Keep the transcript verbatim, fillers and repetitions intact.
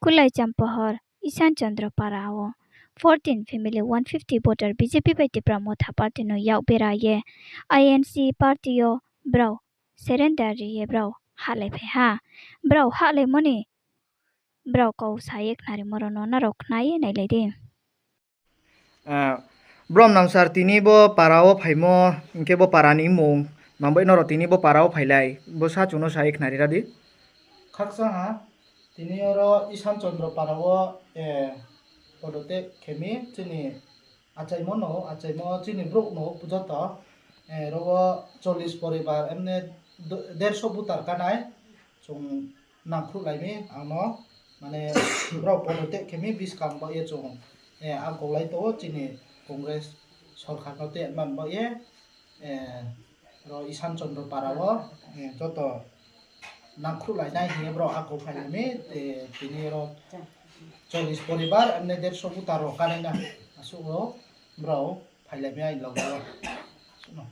Kulaicham pohor Isan Chandra para wo fourteen family one fifty voter B J P bai Tipra Motha party no yak bera ye I N C party yo brao surrender ri ye brao hahlaiphai ha. Brao hahlaimo ni brao kau sa ye khnarimo rao no nrao khna ye nailai di. Brom Namsar, tini bo para wo phaimo, hing khe bo para ni mmung, tma bai nrao tini bo para wo phailai, bo sa chung no sa ye khnari ra di. Khakchang ha, tini oro Isan Chandra para wo, eh, পদত্যাগ khe mi chini achaimo no, achaimo chini brouh no joto, eh, ro wo চল্লিশ পরিবার, এমনি দেড়শো voter kanai, chung nangkhruhlai mi ang no, mane, brao পদত্যাগ khe mi buskang baoh ye chung, eh, angkau lai tong ou chini Congress sorkar no te man baoh ye, eh, ro Isan Chandra para wo, eh, joto nangkhruhlainai hing ye brao angkau phailai mi, eh, tini oro চল্লিশ পরিবার, এমনি দেড়শো voter rao kanai na, asuh wo brao phailai mi aini loge wo.